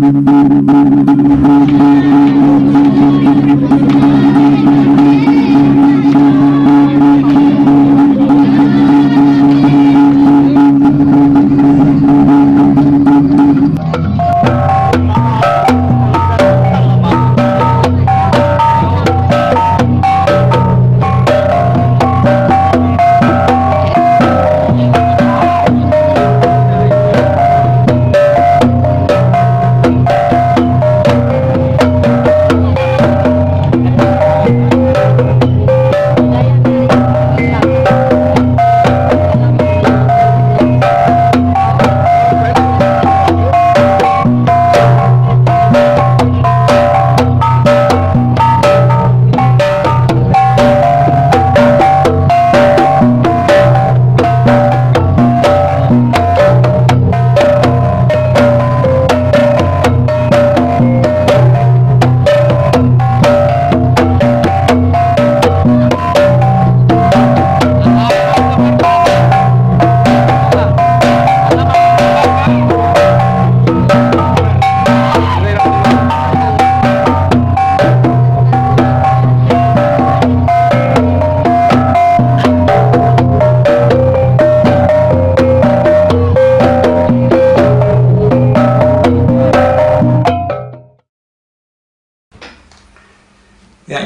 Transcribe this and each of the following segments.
Ya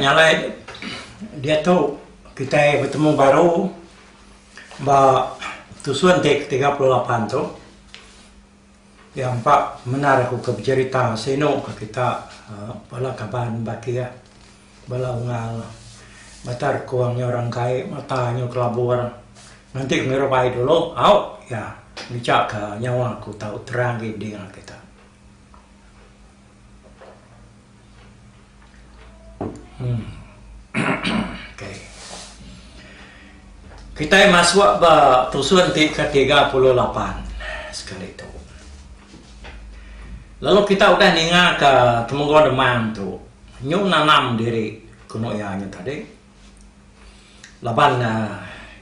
nya alai diatu kitai betemu baru ba tusun ti ke 38 tu. Iya empa mendar aku ke becherita sinu ke kita bala kaban bakih bala unggal batar kung nyau rangkai mata nyau kelabur nganti ku ngirup ai dulu au iya ngicha ka nyawa ku tau terang agi dinga kita. Kitai masuk ba tusun ti ke 38 sekali tu. Lalu kita udah ninga ka Temenggung Demang tu nyu nanam diri kenu iya nya tadi laban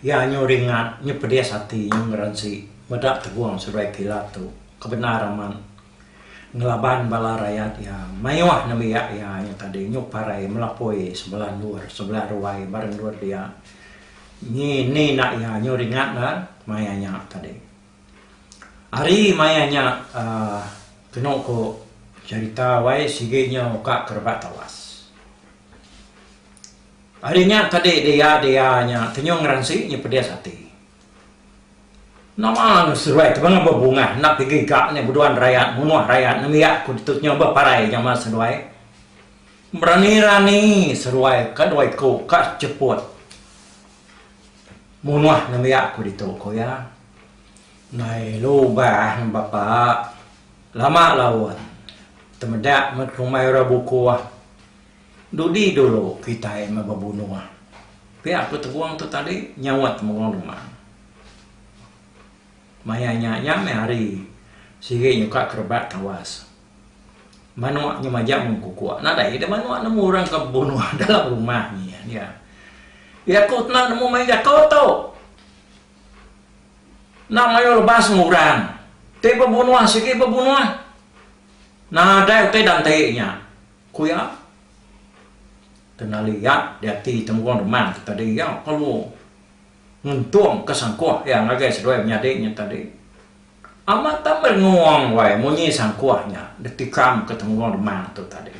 iya nyu ringat nyu pedis ati nyu ngerensi meda Tegong seduai Kilat tu ke bendar amat. Ngelaban bala rayat iya, mayuh nembiak iya nya tadi nyuk parai melapui sebelah endur, sebelah ruai ba endur dia. Nyi ni enda iya nyu ringat ne maya nya tadi. Ari maya nya uhh kenu ku cherita wai sigi nyu ka ke rebak tawas. Ari nya tadi dia dia nya tenyung ngeransi nyu pedis ati. Nama seduai tu banga bebungah enda pigi ga nya beduan rayat munuh rayat nembiak ku ditu nya beparai nyama seduai. Berani rani seduai ka dua iku ka cheput munuh nembiak ku ditu ku iya. Ndai lubah bapa lama laun temedak meh kumbai orang bukuh. Dudi dulu kitai meh bebunuh. Pia ku Tegong tu tadi nyaut Temenggung Demang. Maya nya nya meh hari sigi nyuka kerebak tawas. Manuk nya majak mengkukuk. Nadai deh manuk nemu orang ke bebunuh dalam rumah nyin dia. Iya ku enda nemu main jaku tu. Enda mayuh lebas enggau orang. Ti bebunuh sigi bebunuh. Nadai utai danti nya. Ku iya, kena liat di ati Temenggung Demang tu tadi iya perlu ngentung ke sangkuh iya ngagai seduai menyadi nya tadi. Amat tak merengung wai munyi sangkuh nya ditikam ke Temenggung Demang tu tadi.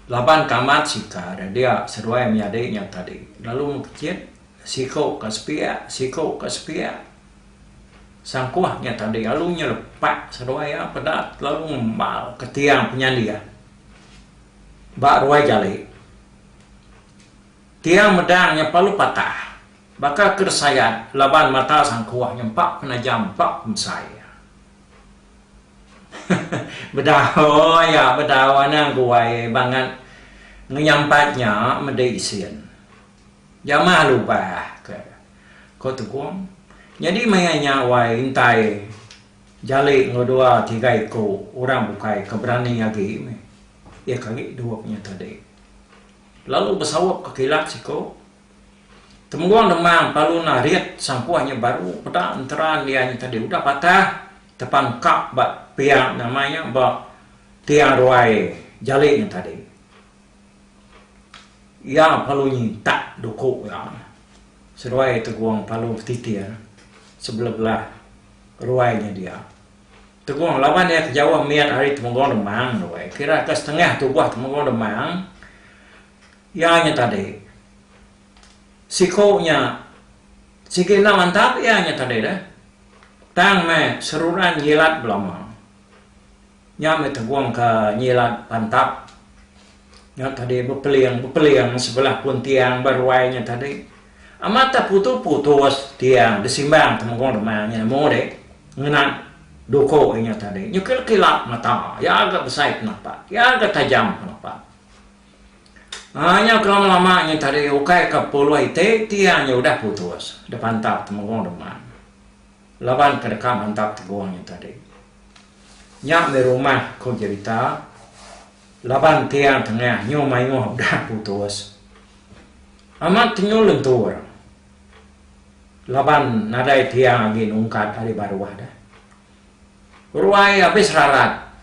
Laban ke amat sikar dia seduai menyadi nya tadi lalu mekecit siku ke sepiak siku ke sepiak. Sangkuh nya tadi lalu nyelepak seduai iya peda lalu ngembal ke tiang penyandih ba ruai jali. Tiang medang nya perlu patah baka ke disayat laban mata sangkuh nya empa penajam empa pemesai. Bedau iya bedau anang guai bangat ngenyampat nya medi isin. Jamah lubah ke, ko Tegong. Nyadi maya nya wai intai jali enggau dua tiga iku orang bukai ke berani agi meh iya ke agi duk nya tadi. Lalu besaup ke kilat siku. Temenggung Demang lalu narit sangkuh nya baru peda enteran iya nya tadi udah patah. Tepangka ba pia nama nya ba tiang ruai jali nya tadi. Iya perlu nyintak duku iya. Seduai Tegung perlu betitir sebelah-belah ruai nya dia. Tegung laban iya ke jauh mit ari Temenggung Demang ruai kira ke setengah tubuh Temenggung Demang iya nya tadi. Siku nya sigi enda mantap iya nya tadi deh. Tang meh seruran nyilat belama. Nya meh tegung ke nyilat pantap. Nya tadi bepeling bepeling sebelah pun tiang ba ruai nya tadi. Amat tak putus putus tiang disimbang Temenggung Demang nya nemu deh ngena duku iya nya tadi. Nyukil kilap mata iya ga besai penapat iya ga tajam penapat. Haa nya kelama lama nya tadi ukai ke puluh iti tiang nya udah putus dipantap Temenggung Demang. Laban ke deka mantap Tegung nya tadi. Nya meh rumah ku jerita laban tiang tengah nyu mayuh udah putus. Amat tenyu lentur laban nadai tiang agi nungkat ari baruh deh. Ruai abis rarat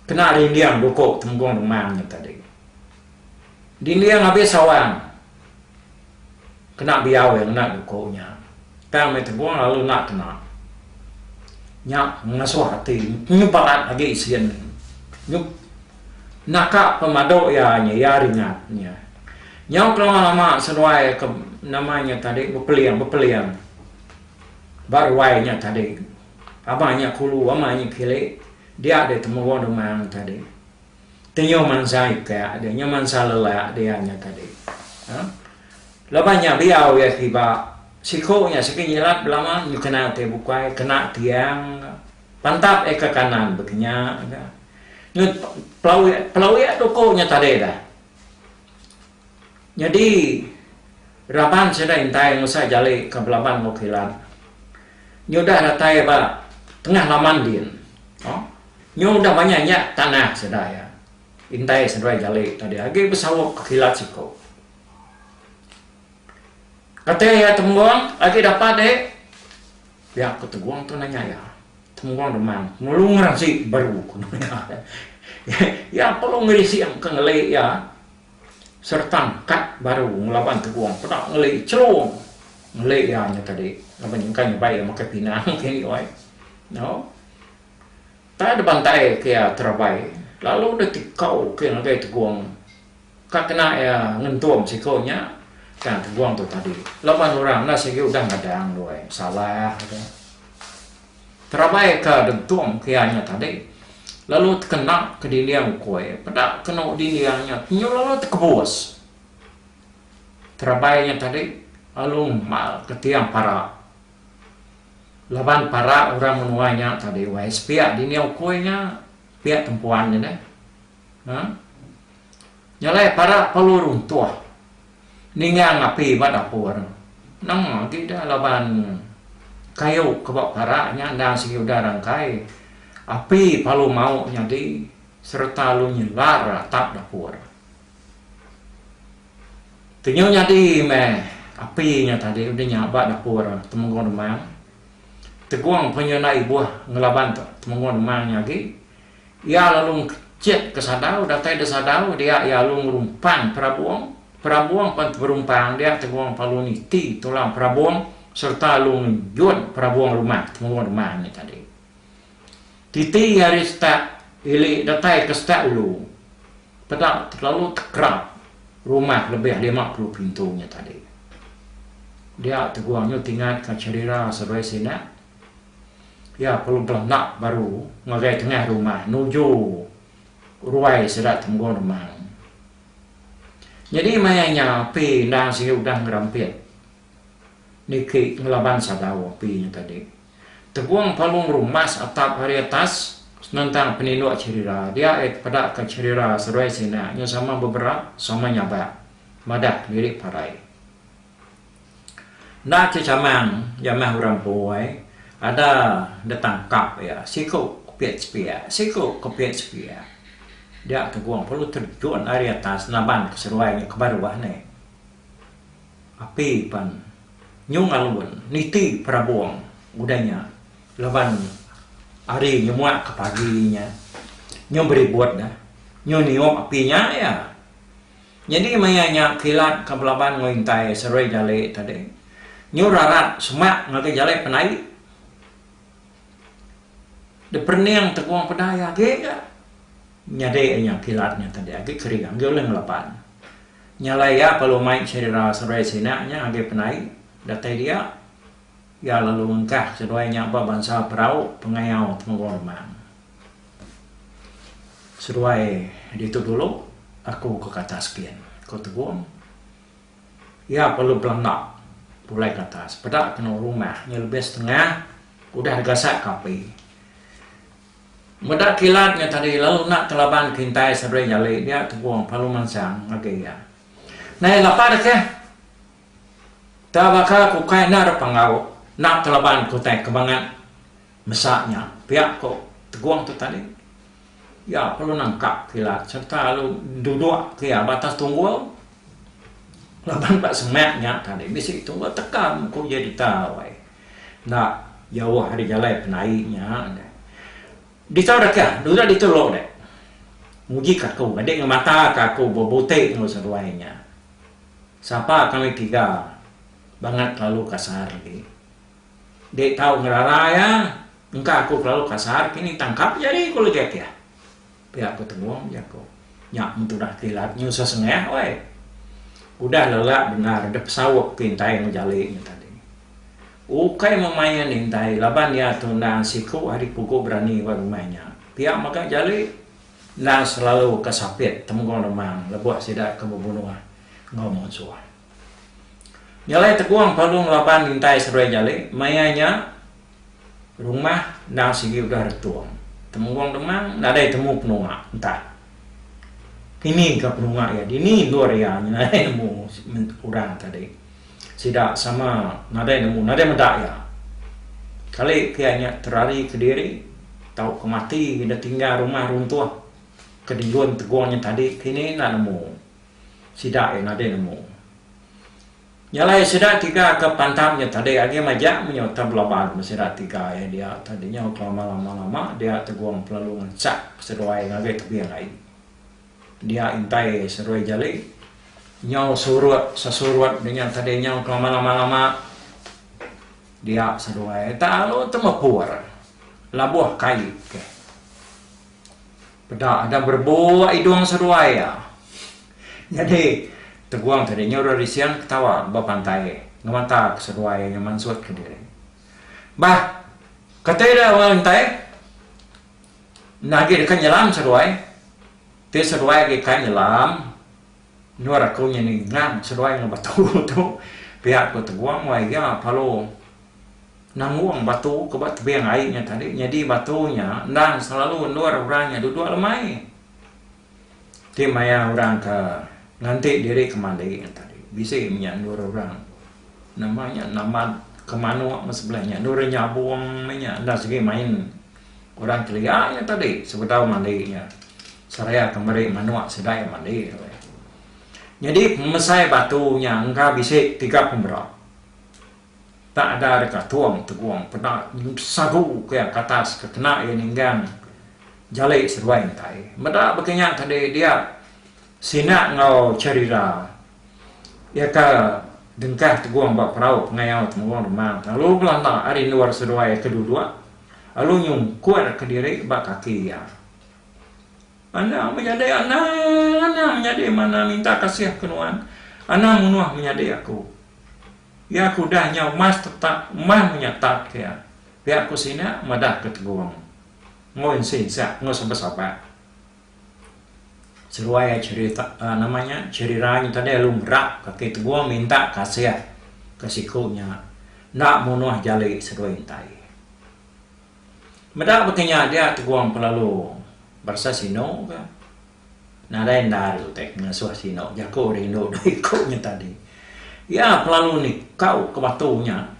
kena rinding duku Temenggung Demang nya tadi. Dinding abis awang. Kena biau iya ngena duku nya. Tang meh tegung lalu enda kena. Nya ngasuh ati nyebarat agi sin. Nyup naka pemadu iya nya iya ringat nya. Nyau kelama lama seduai ke nama nya tadi bepeling bepeling ba ruai nya tadi. Aba nya kulu ama nya kili dia deh temurun demang tadi. Tenyu mansa ikak dia, nyu mansa lelak dia nya tadi. Ha? Laban nya biau iya kiba, siku nya sigi nyilat belama nyu kena ti bukai, kena tiang pantap iya ke kanan baka nya ga. Nyu pelawik pelawik duku nya tadi dah. Nyadi raban sida intai ngusa jali ke belaban enggau kilat. Nyu udah datai ba tengah laman din. Oh. Nyu udah banyak nya tanah sida iya. Intai seduai jali tadi agi besaup ke kilat siku. Kati iya Temenggung agi dapat deh. Pia ku Tegung tu nanya iya. Temenggung Demang ngulu ngeransi baru ku nanya iya. Iya perlu ngerising ke ngeli iya sereta angkat baru ngelaban Tegung peda ngeli chelum ngeli iya nya tadi laban nyengkai nyebai iya makai pinang kini wai. No. Tai dibantai ke iya terabai lalu deh tikau ke ngagai Tegung ka kena iya ngentum siko nya tang Tegung tu tadi laban orang enda sigi udah ngadang duai salah ke. Terabai ka dentum ke iya nya tadi lalu tekena ke dinding ukui peda kenu dinding nya nyu lalu tekebus. Terabai nya tadi lalu mal ke tiang para. Laban para orang menua nya tadi wai sepiak dini ukui nya piak tempuan nya deh. Ha. Nya alai para perlu runtuh ninggang api ba dapur. Nama agi deh laban kayu ke ba para nya endang sigi udah rangkai api perlu mau nyadi sereta lalu nyelar atap dapur. Tu nyau nyadi meh api nya tadi udah nya ba dapur Temenggung Demang. Tegung penyu enda ibuh ngelaban Temenggung Demang nya agi. Iya lalu ngechit ke sadau datai da sadau dia iya lalu ngerumpang perabung. Perabung pen teberumpang dia Tegung lalu niti tulang perabung sereta lalu ngenjun perabung rumah Temenggung Demang nya tadi. Titi ari setak ili datai ke setak ulu. Peda terlalu tekerap rumah lebih 50 pintu nya tadi. Dia Teguang nyu tingat ka cherira seduai sinak. Iya perlu belanda baru ngagai tengah rumah nuju ruai sida Temenggung Remang. Nyadi maya nya api endang sigi udah ngerampit niki ngelaban sadau api nya tadi. Tegung palung rumas atap ari atas senentang peninduk cherira dia ai tepeda ka cherira seduai sina nya sama bebera sama nyabak madah kediri parai. Enda chechamang jamah orang empu ai ada ditangkap iya siku kepit sepiak siku kepit sepiak dia tegung perlu terjun ari atas naban ke seduai nya ke baruh neh. Api pan nyu ngalun niti perabung udah nya laban. Hari nyemuak ke pagi nya. Nyu beribut dah. Nyu niup api nya iya. Nyadi maya nya kilat ke belaban enggau intai seruai jali tadi. Nyu rarat semak ngagai jalai penai. Diperening tegung peda iya agi ga. Nyadi nya kilat nya tadi agi kering agi ulih ngelaban. Nya alai iya perlu mai cherira seruai sina nya agi penai datai dia. Iya lalu ngengkah seduai nya ba bansa perau pengayau Temenggung Remang. Seduai ditu dulu, aku ke ke atas kin, ku Tegong. Iya perlu belanda pulai ke atas. Peda kenu rumah nya lebih setengah udah digasak ke api. Meda kilat nya tadi lalu enda telaban ke intai seduai jali dia Tegong perlu mansang ngagai iya. Nai lapa deh keh. Tang baka ku ukai enda dep panggau enda telaban ke utai ke bangat mesa nya pia ko Tegong tu tadi. Iya perlu nangkap kilat sereta lalu duduk ke iya ba atas tunggul laban ba semak nya tadi bisi tunggul tekam ku iya dita wai enda jauh ari jalai penai nya. Ditau deka duduk ditu lo deh nguji ka aku adi ngemata ka aku bebuti enggau seduai nya. Sapa kami tiga bangat kelalu kasar agi. Dek tau ngerara iya, engka aku kelalu kasar kini tangkap jari ku legi akih. Pia ku Tenggung jaku. Nya mun tudah kilat nyusah sengah weh. Udah lelak bendar deh pesaup ke intai enggau jali nya tadi. Ukai memain intai laban iya tu endang siku ari pugu berani ba rumah nya. Pia mega jali. Endang selalu ke sapit Temenggung Remang lebuh sida ke bebunuh enggau munsuh. Nya alai Tegung perlu ngelaban intai seduai jali maya nya rumah endang sigi udah retung. Temenggung Remang nadai temu penunga entah kini ka penunga iya dini endur iya nya nadai nemu orang tadi. Sida sama nadai nemu nadai meda iya. Kali ke iya nya terari kediri tauka mati da tinggal rumah runtuh ke diun Tegong nya tadi kini enda nemu. Sida iya nadai nemu. Nya alai sida tiga ke pantap nya tadi agi majak menyuta belaban meh sida tiga iya dia tadi nyau kelama lama lama dia Tegong pelalu ngensak seduai ngagai tebing ai. Dia intai seduai jali nyau surut sesurut nya tadi nyau kelama lama lama dia seduai tak lalu temepur labuh kai ke peda ada berebuk idung seduai iya. Nyadi tegung tadi nyau deka rising ketawa ba pantai ngemata ke seduai nya mansut kediri. Bah kati ida orang intai. Enda agi deka nyelam seduai. Ti seduai agi ka nyelam, endur aku nya ninggang seduai enggau batu tu. Pia ku Teguang wai iya lalu nanggung batu ke ba tebing ai nya tadi. Nyadi batu nya endang selalu endur orang nya duduk lemai. Ti maya orang ke nganti diri ke mandi nya tadi bisi menya endur orang nama nya namat ke manuk meh sebelah nya endur nyabung meh nya enda sigi main orang kelia nya tadi sebedau mandi nya seraya ke meri manuk sida iya mandi. Nyadi pemesai batu nya engka bisi tiga pemera. Tak ada deka tuang tegung peda sagu ke iya ke atas ke kena iya ninggang jali seduai entai. Meda baka nya tadi dia sina enggau cherira iya ke dengkah tegung ba perau pengayau Temenggung Remang lalu belanda ari endur seduai ke duduk lalu nyungkur kediri ba kaki iya. Anang menyadi anang anang menyadi mana minta kasih ke nuan anang munuh menyadi aku. Iya ke udah nyau emas tetap emas menyatat ke iya. Pia ku sina madah ke Tegong. Enggau insa-insa enggau sabak-sabak. Seduai iya cherita nama nya cherira nya tadi lalu merap kaki Tegong minta kasih ke siku nya enda munuh jali seduai intai. Meda baka nya dia Tegong pelalu berasa sinu ka. Nadai endar utai ke ngasuh sinu jaku rindu dua iku nya tadi. Iya kelalu nikau ke batu nya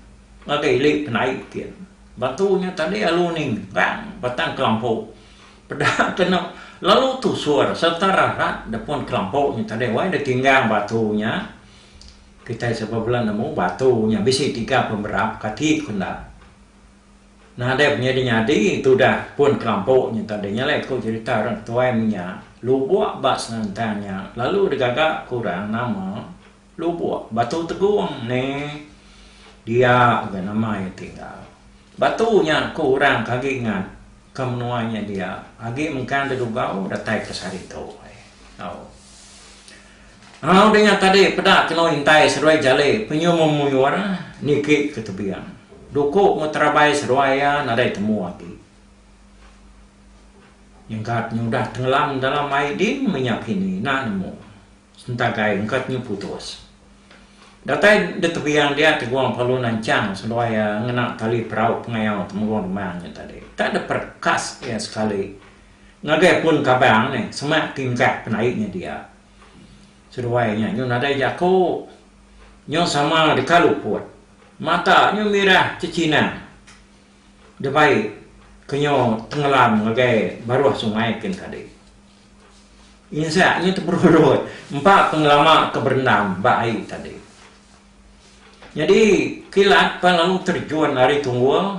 ngagai ili penai kin. Batu nya tadi lalu ninggang batang kelampu. Peda kena lalu tusur sereta rarat depun kelampu nya tadi wai deh tinggang batu nya. Kitai sapa bela nemu batu nya bisi tiga pemerap kati ku enda. Nadai penyadi-nyadi tudah pun kelampu nya tadi. Nya alai ku cherita orang ketuai menya, lubuk ba senentang nya lalu digaga ke orang nama Lubuk Batu Tegung ne dia ga nama iya tinggal. Batu nya ku orang ke agi ngat ke menua nya dia agi mengkang dedugau datai ke sehari tu. Au. Au udah nya tadi peda kenu intai seduai jali penyu memuyur niki ke tebing. Duku enggau terabai seduai iya nadai temu agi. Nyengkat nya udah tengelam dalam ai din meh nya kini enda nemu. Sentagai engka nyu putus. Datai de tebing dia Teguang Palu nanchang seduai iya ngena tali perau pengayau Temenggung Demang nya tadi. Tak de perekas iya sekali ngagai pun kabang neh semak tingkah penaik nya dia. Seduai nya nyu nadai jaku. Nyu sama deka luput. Mata nyu mirah chechinang. Debai ke nyu tengelam ngagai baruh sungai kin tadi. Insak nyu teperurut empa pengelama ke berendam ba ai tadi. Nyadi kilat pan lalu terjun ari tunggul.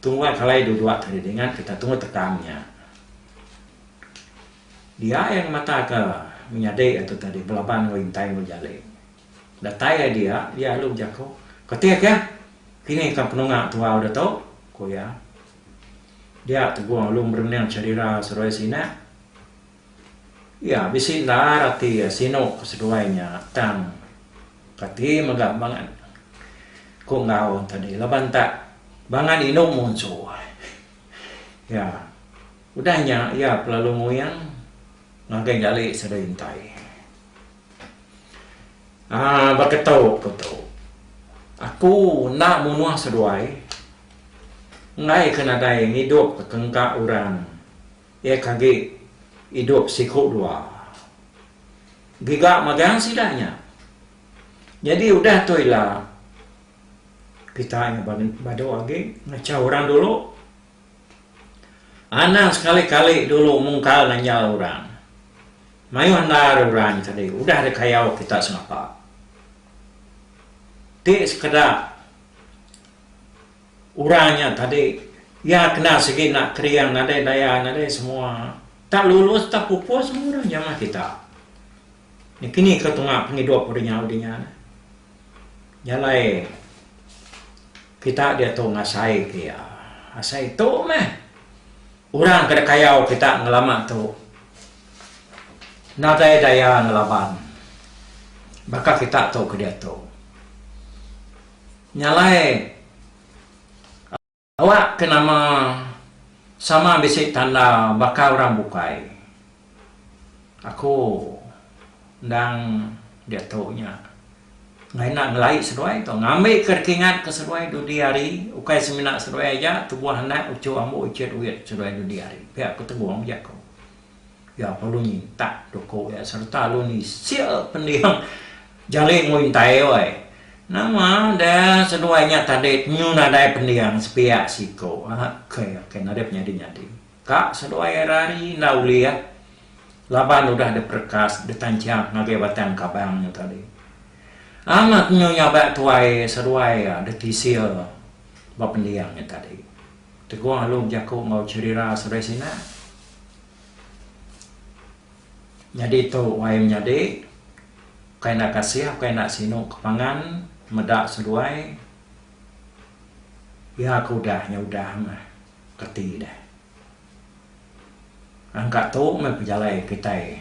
Tunggul kalai duduk tadi dingat kita tunggul tekam nya. Dia iya ngemata ke menyadi iya tu tadi belaban enggau intai enggau jali. Datai iya dia, iya lalu bejaku, Kati ake, kini ka penunga tuau da tu? ku iya. Dia Tegung lalu merening cherira seduai sinak. Iya bisi endar ati iya sinu ke seduai nya tang kati mega bangat ku enggau tadi laban tak bangat indu munsuh. Iya. Udah nya iya pelalu nguing ngagai jali sida intai. Aaa baka tu ku tu. Aku enda munuh seduai enggai ke nadai ngidup ke kengka orang iya ke agi idup siku dua. Giga magang sida nya. Nyadi udah tu ila kita nya badu agi ngachau orang dulu. Anang sekali-kali dulu mungkal nanjal orang. Mayuh endar orang nya tadi udah dikayau kita sengapa. Ti sekeda orang nya tadi iya kena sigi enda kering nadai daya nadai semua tak lulus tak pupus meh orang jamah kita. Kini ke tunga pengidup udah nya udah nya. Nya alai kita diatu ngasai ke iya. Asai tu meh orang ke dikayau kita ngelama tu nadai daya ngelaban baka kita tu ke diatu. Nya alai Awak ke nama sama bisi tanda baka orang bukai. Aku endang diatu nya enggai enda ngelai seduai tu ngambi ke dikingat ke seduai dudi hari ukai semina seduai aja tubuh anak uchu ambu ichit wit seduai dudi hari pia ku Tegong jaku. Iya perlu nyintak duku iya sereta lalu nisik pending jali enggau intai weh. Nama deh seduai nya tadi nyu nadai pending sepiak siku. Okey okey nadai penyadi nyadi. Ka seduai rari enda ulih laban udah diperekas ditanchang ngagai batang kabang nya tadi. Amat nyu nyabak tuai seduai iya ditisil ba pending nya tadi. Teguh lalu bejaku enggau cherira seduai sina. Nyadi tu wai menyadi ukai enda kasih ukai enda sinu ke pangan meda seduai iya ke udah nya udah meh keti deh. Angka tu meh pejalai kitai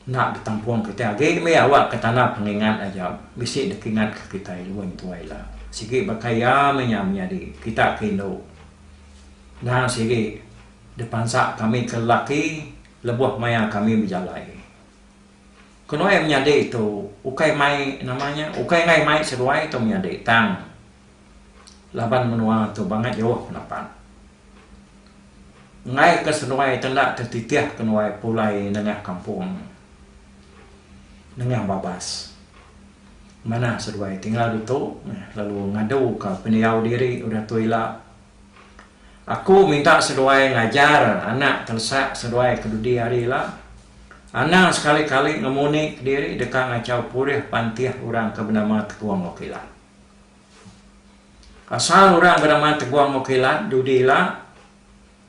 enda betampung kitai agi meh awak ke tanda pengingat aja bisi dikingat ke kitai lebuh nyentuai ila. Sigi baka iya meh nya menyadi kita ke indu. Endang sigi dipansa kami ke lelaki lebuh maya kami bejalai. Kenuai menyadi tu ukai mai nama nya ukai enggai mai seduai tu menyadi tang laban menua tu bangat jauh penapat. Enggai ke seduai tu enda tetitih kenuai pulai nengah kampung nengah babas. Manah seduai tinggal ditu lalu ngadu ka pendiau diri udah tu ila. Aku minta seduai ngajar anak telesak seduai ke dudi hari ila. Anang sekali-kali ngemuni kediri deka ngachau purih pantih orang ke benama Tekung enggau Kilat. Asal orang benama Teguang enggau Kilat dudi ila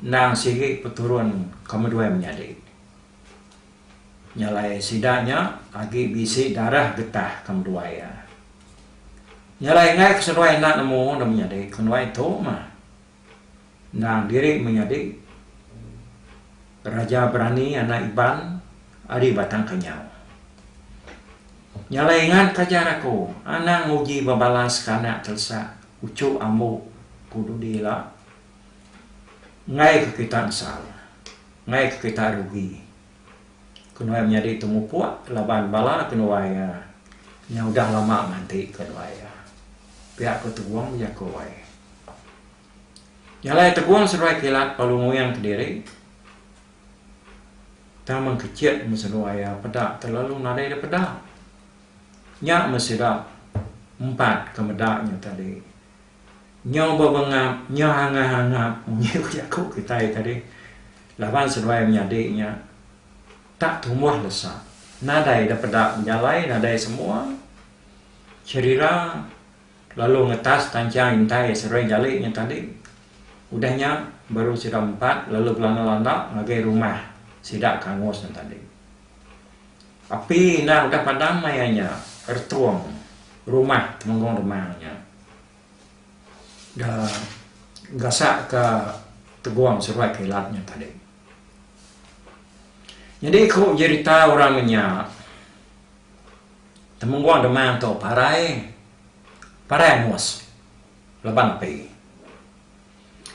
endang sigi peturun kemeduai menyadi. Nya alai sida nya agi bisi darah getah kemeduai iya. Nya alai enggai ke seduai enda nemu enda menyadi kemeduai tu mah. Endang diri menyadi Raja Berani anak Iban ari Batang Kenyau. Nya alai ingat ke ajar aku, anang nguji bebalas ke anak telesak uchu ambu ku dudi ila. Enggai ke kita nesal, enggai ke kita rugi. Kenuai menyadi tu mupuk laban bala kenuai iya nya udah lama nganti kenuai iya. Pia ku Tegong bejaku ai. Nya alai Tegong seduai Kilat lalu nguyang kediri. Tang meng kechit meh seduai iya peda terlalu nadai da peda. Nya meh sida empat ke meda nya tadi. Nyau bebengap, nyau angap-angap munyi ku jaku kitai tadi laban seduai menyadi nya tak tumbuh lesa. Nadai da peda bejalai nadai semua cherira. Lalu ngetas tanchang intai seruai jali nya tadi. Udah nya baru sida empat lalu belanda-landa ngagai rumah sida ke angus nya tadi. Api endang udah padam maya nya retung rumah Temenggung Remang nya da gasak ka Tegung seruai Kilat nya tadi. Nyadi ku jerita orang menya. Temenggung Demang tu parai parai angus laban api.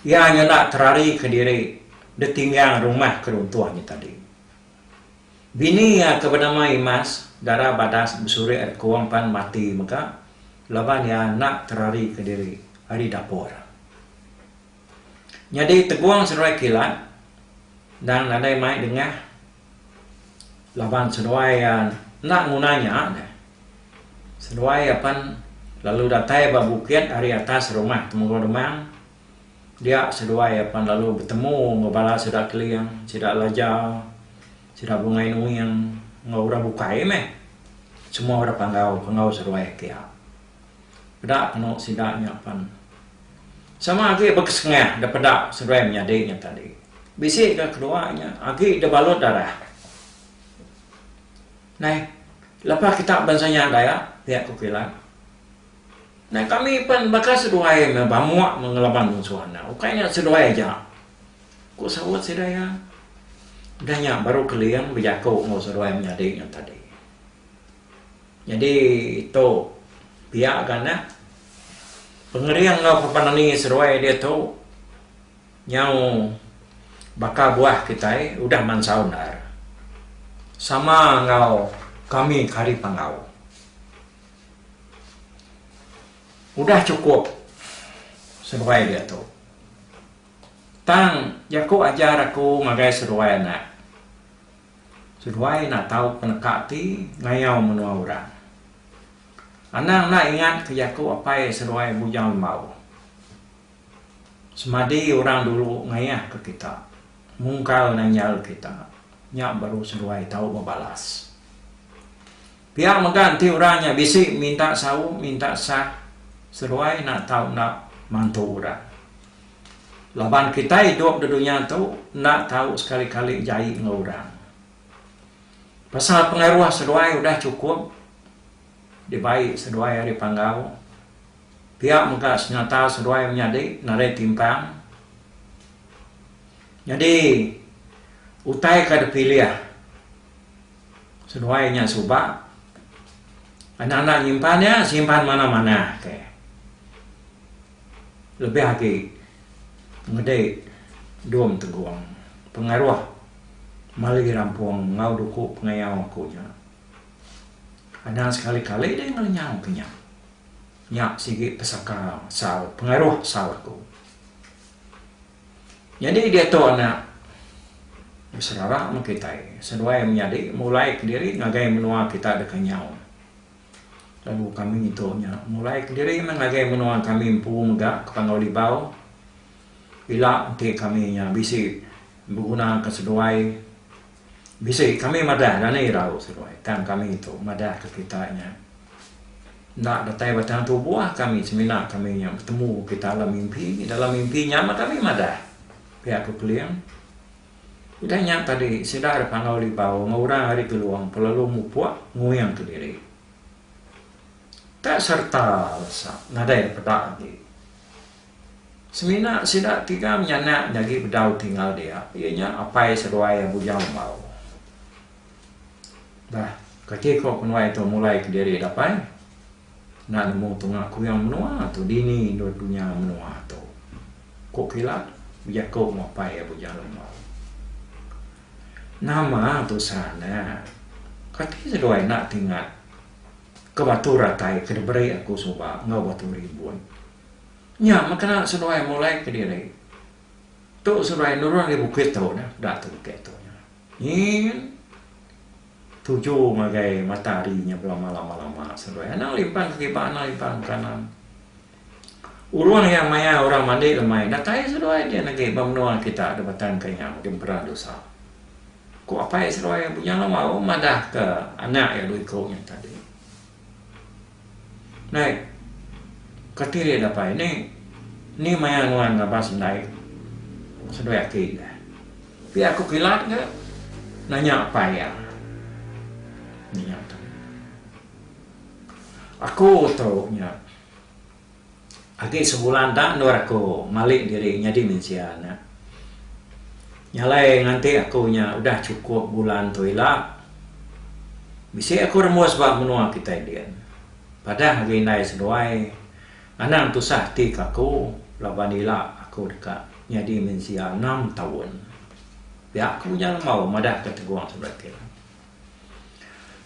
Iya nyanda terari ke diri ditinggang rumah ke runtuh nya tadi. Bini iya ke benama Imas dara badas besurik ari kong pan mati mega laban iya enda terari ke diri ari dapur. Nyadi Tegung seduai Kilat endang nadai mai dengah. Laban seduai iya enda nguna nya deh. Seduai iya pen lalu datai ba bukit ari atas rumah Temenggung Demang. Dia seduai iya pen lalu betemu enggau bala sida Keling, sida Laja, sida Bungai Nuing enggau orang bukai meh. Semua orang Panggau ke enggau seduai kia. Peda kenu sida nya pen. Sama agi bekesengah da peda seduai menyadi nya tadi. Bisi ga kedua nya agi da balut darah. Neh, lepa kita bansa nya Dayak, pia ku Kilat. Neh kami pen baka seduai meh bamuk meh ngelaban munsuh enda. Ukai nya seduai aja, ku saut sida iya. Udah nya baru Keling bejaku enggau seduai menyadi nya tadi. Nyadi tu pia ga anak pengering enggau pepenani seduai diatu nyau baka buah kitai udah mansau endar sama enggau kami ke hari Panggau. Udah chukup seduai diatu. Tang jaku ajar aku ngagai seduai anak. Seduai enda tau peneka ti ngayau menua orang. Anang enda ingat ke jaku apai seduai Bujang Lembau. Semadi orang dulu ngayah ke kita, mungkal nanjal kita, nya baru seduai tau bebalas. Pia mega enti orang nya bisi minta saum, minta sah, seduai enda tau enda mantu orang. Laban kitai idup da dunya tu enda tau sekali-kali jai enggau orang. Pasal pengaruh seduai udah chukup dibai seduai ari Panggau, pia mega senyata seduai menyadi nadai timpang. Nyadi utai ka dipilih seduai nya suba anak-anak nyimpan iya simpan manah-manah ke. Lebih agi ngedi dum tegung pengaruh mali rampung enggau duku pengayau aku nya. Anang sekali-kali deh ngelenyau ke nya. Nya sigi pesaka asal pengaruh asal aku. Nyadi diatu anak beserara meh kitai seduai menyadi mulai kediri ngagai menua kita deka nyau. Lalu kami ngitu nya mulai kediri meh ngagai menua kami empu mega ke Panggau Libau. Ila enti kami nya bisi beguna ke seduai bisi kami madah dani irau seduai tang kami tu madah ke kita nya. Enda datai batang tubuh kami semina kami nya betemu kita dalam mimpi. Dalam mimpi nya meh kami madah, pia ku Keling. Udah nya tadi sida ari Panggau Libau enggau orang ari Gelong pelalu mupuk nguing kediri. Tak sereta lesa nadai dipeda agi. Semina sida tiga menyanak nya agi bedau tinggal dia iya nya apai seduai iya Bujang Lembau. Bah, kati ko penuai tu mulai kediri dapai? Enda nemu tunga kuyang menua tu dini endur dunya menua tu. Ku Kilat bejaku enggau apai iya Bujang Lembau. Nama tusah anak? Kati seduai enda tingat ke batu ratai ke diberi aku suba enggau batu ribut. Nya meh kena seduai mulai kediri. Tu seduai nurun ari bukit tu dah, peda tu bukit tu nya. Nyin tuju ngagai mata hari nya belama lama lama seduai. Anang limpang ke kiba anang limpang ke kanan. Urung iya maya orang mandi lemai datai seduai din agi ba menua kita da Batang Kenyau di Emperan Dusa. Ku apai seduai Bujang Lembau madah ke anak iya dua iku nya tadi. Nai, kati deh dapai ni, ni maya nuan ngabas indai seduai aki deh. Pia ku Kilat ga nanya apai iya. Nya tadi. Aku tu nya Agi sebulan da endur aku malik diri nyadi mensia nya. Nya alai nganti aku nya udah chukup bulan tu ila, bisi aku rembus ba menua kitai din. Padah agi indai seduai, anang tusah ati ke aku laban ila aku deka nyadi mensia enam taun. Pia aku nya lembau madah ke Tegong seduai ti.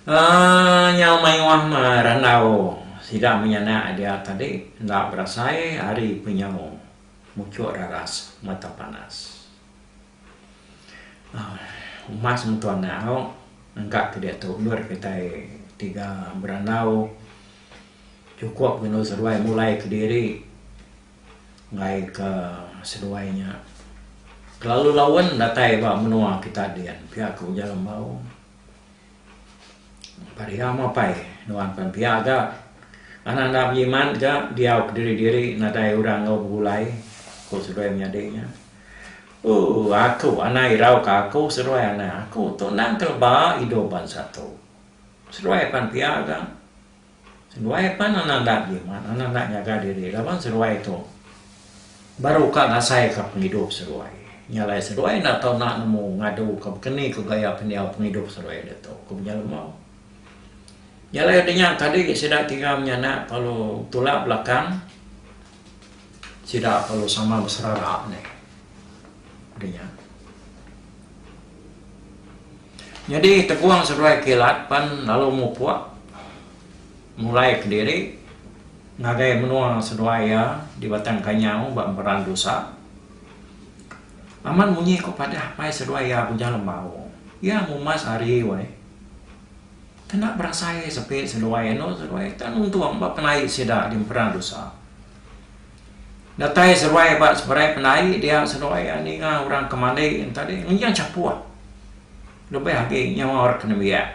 Aaa nyau mayuh meh randau sida menyanak dia tadi enda berasai hari penyau muchuk raras mata panas. Aaa umas mentu anak au engka ke diatu endur kitai tiga berandau chukup ngenu seduai mulai kediri. Enggai ke seduai nya kelalu laun datai ba menua kita din pia ku ujar lembau. Paria meh pai nuan pan pia ga anak enda bejimat ga diau kediri diri nadai orang enggau begulai ku seduai menyadi nya. Ooh aku anang irau ka aku seduai anak aku tu endang teleba idup bansa tu. Seduai pan pia ga. Seduai pan anak enda jimat, anak enda nyaga diri laban seduai tu baru ka ngasai ka pengidup seduai. Nya alai seduai enda tau enda nemu ngadu ka bekeni ku gaya pendiau pengidup seduai ditu, ku Bujang Lemau. Nya alai udah nya tadi sida tiga menyanak lalu tulak belakang sida lalu sama beserara neh. Udah nya. Nyadi Tegung seduai Kilat pan lalu mupuk mulai kediri ngagai menua seduai iya di Batang Kanyau ba Emperan Dusa. Amat munyi ko padah apai seduai iya Bujang Lembau. Iya ngumas hari weh. Kena berasai sepi seduai anu seduai tang nuntung ba penai sida di Emperan Dusa. Datai seduai ba seberai pendai dia seduai iya ninga orang ke mandi yen tadi ngenjing chapuh lebih agi nyawa orang ke nembiak.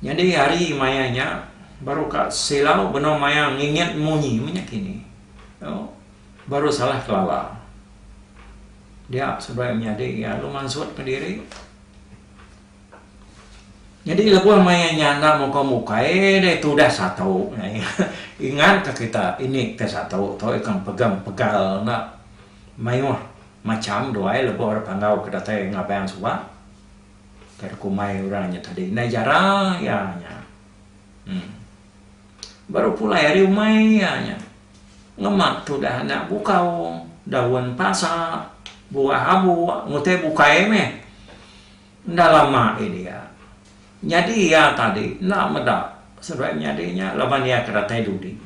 Nyadi hari maya nya baru ka silau benung maya ngingit munyi meh nya kini. Baru salah kelala. Dia seduai menyadi iya lalu mansut kediri. Nyadi lebuh maya nya enda muka mukai deh tudah satu ingat ka kita ini ke satu tu ikan pegem pegal enda mayuh macham duai lebuh orang panggau ke datai ngabang suba ke kumbai orang nya tadi indai jara iya nya uhh baru pulai ari umai iya nya ngema tudah anak bukau daun pasa buah abuk ngutai bukai meh. Enda lama agi dia. Nyadi iya tadi enda meda seduai menyadi nya laban iya ke datai dudi.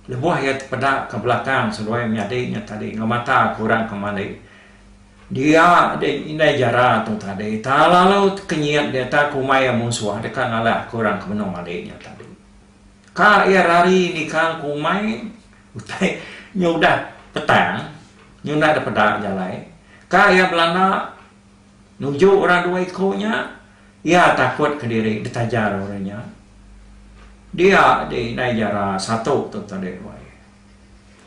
Lebuh iya tepeda ke belakang seduai menyadi nya tadi enggau mata ke orang ke mandi dia deh indai jara tu tadi talalu tekenyit dia tak kumbai iya munsuh deka ngalah ke orang ke benung mandi nya tadi. Ka iya rari nikal ke umai utai nya udah petang nya enda dipeda jalai. Ka iya belanda nuju orang dua iku nya, iya takut kediri ditajar orang nya. Dia di indai jara satu tu tadi wai.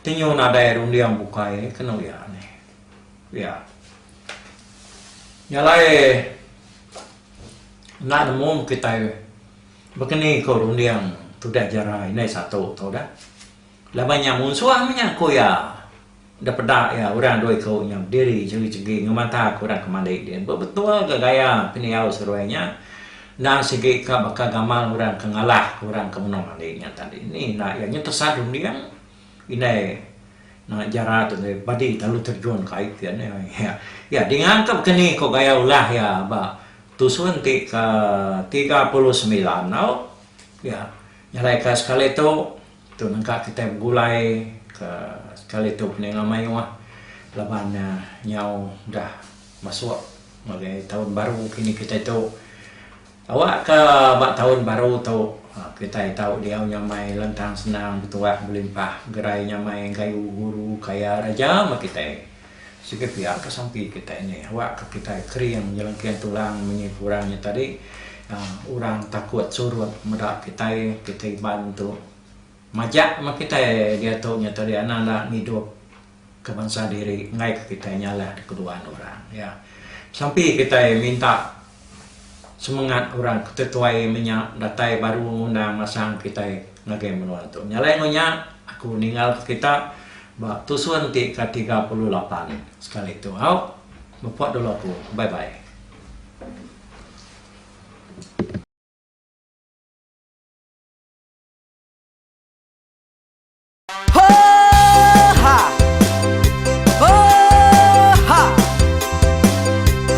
Ti nyu nadai runding bukai kenu iya nih. Iya. Nya alai enda nemu kitai bekeni ko runding tudah jara indai satu tu dah. Laban nya munsuh meh nya ku iya. Da peda iya orang dua iku nya bediri chegi-chegi ngemata ke orang ke mandi din. Bebetul ga gaya pendiau seruai nya endang sigi ka baka gamal orang ke ngalah ke orang ke benung mandi nya tadi. Ni enda iya nya tesat runding indai enda jara tu tadi badi lalu terjun ke ai kian iya. Iya dinga ka baka ni ko gaya ulah iya ba tusun ti ke 39 tau. Iya nyalai ka sekali tu. Tu nengka kitai begulai ke sekali tu peninga mayuh laban ne nyau udah masuk ngagai taun baru kini kitai tu. Awak ka ba taun baru tu kitai tau diau nyamai lantang senang betuah belimpah gerai nyamai gayu guru kaya raja meh kitai. Sigi pia ka sampi kitai nih awak ka kitai kering nyelengking tulang munyi ku orang nya tadi uhh orang takut surut meda kitai kitai Iban tu majak meh kitai diatu nya tadi anang enda ngidup ka bansa diri enggai ka kitai nyalah da keduan orang iya. Sampi kitai minta semengat orang ke tuai menya datai baru ngundang masang kitai ngagai menua tu. Nya alai enggau nya aku ninggal ka kita. Ba tusun ti ka 38 sekali tu au. Mepok dulu aku. Bye bye. Ho-ha! Ho-ha!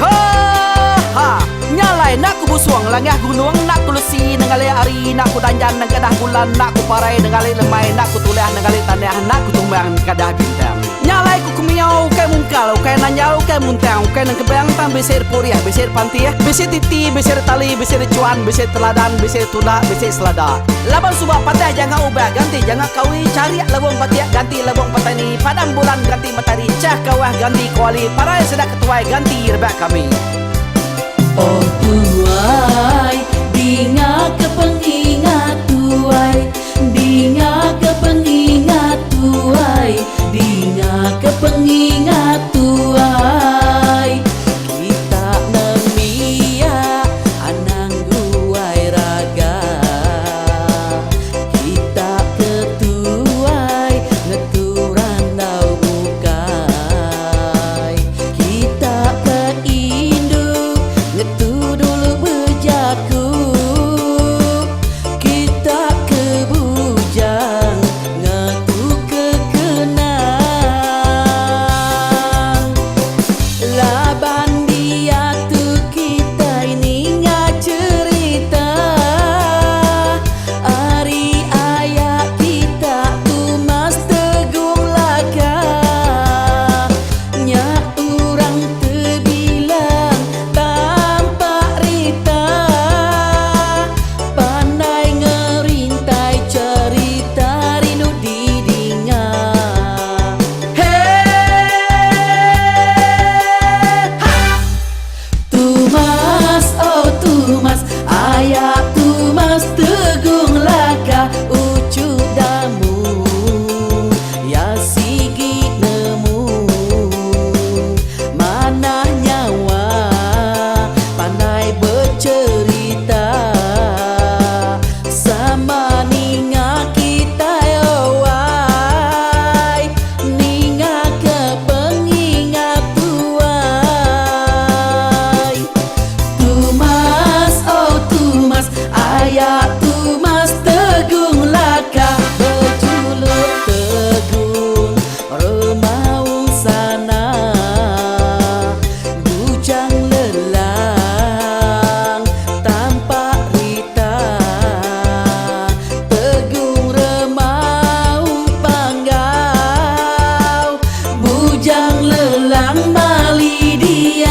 Ho-ha! Nya alai enda ku busung langah gunung enda ku lesi nengali hari enda ku danjan nengkadah bulan enda ku parai nengali lemai enda ku tulah nengali tanah enda ku tumbang nengkadah bintang. Nya alai ku kemiau ukai mungkal ukai nanjal ukai muntang ukai nengkebang tang bisi dipurih bisi dipantih bisi titi bisi ditali bisi dichuan bisi teladan bisi ditunda bisi selada. Laban suba patah janga ubah ganti janga kawi charik lebung batik ganti lebung petani padam bulan ganti matari chah kawah ganti kuali parai sida ketuai ganti rebak kami. Oh tuai, dinga ke pengingat tuai, dinga ke pengingat tuai, dinga ke pengingat tuai. Kita nembiak anang guai raga. Kita ke tuai ngetu randau bukai. Kita ke indu ngetu dulu bejaku. Kita ke bujang ngetu ke kenang. Laban diatu kitai ninga cherita ari aya kita Tumas Tegung Laka. Nya urang tebilang tampak rita pandai ngerintai cherita rindu didinga. Tumas oh Tumas aya Tumas Tegung Laka uchu damu ya sigi nemu manah nyawa pandai becherita sama ninga kitai owai ninga ke pengingat tuai. Tumas oh Tumas aya Tumas Tegung Laka bejuluk Tegung Remaung sana bujang lelang tampak rita Tegung Remaung Panggau bujang lelang mali diau.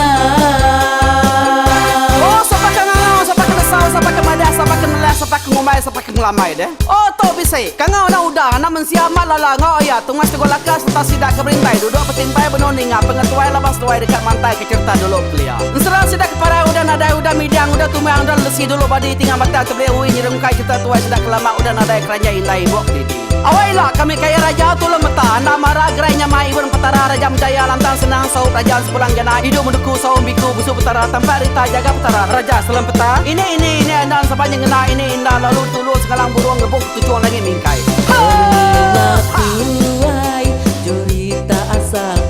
Oh sapa ke ngangau sapa ke nesau sapa ke madah sapa ke nelah sapa ke ngumbai sapa ke. ngelamai deh. Oh tu bisi. Kangau anak uda, anak mensia amat lala enggau aya tungas tegul laka sereta sida ke berintai duduk betimpai benung ninga pengetuai laban seduai deka mantai ke cherita dulu kelia. Ensera sida ke parai udah nadai udah midang udah tumang udah lelesi dulu badi tingang batang tebelik ui nyerungkai cherita tuai sida ke lama udah nadai keranjai indai ibuk didi. Awai ila kami kaya raja tulung meta enda mara gerai nyamai ibun petara raja menjaya lantang senang saup raja sepulang jana idup menduku saum biku busu petara tampak rita jaga petara raja selam peta ini ini ini enda saban nyengena ini inda lalu ditulung sengalang burung ngebuk tuchung langit mingkai. Pengingat Ha! tuai jerita asal.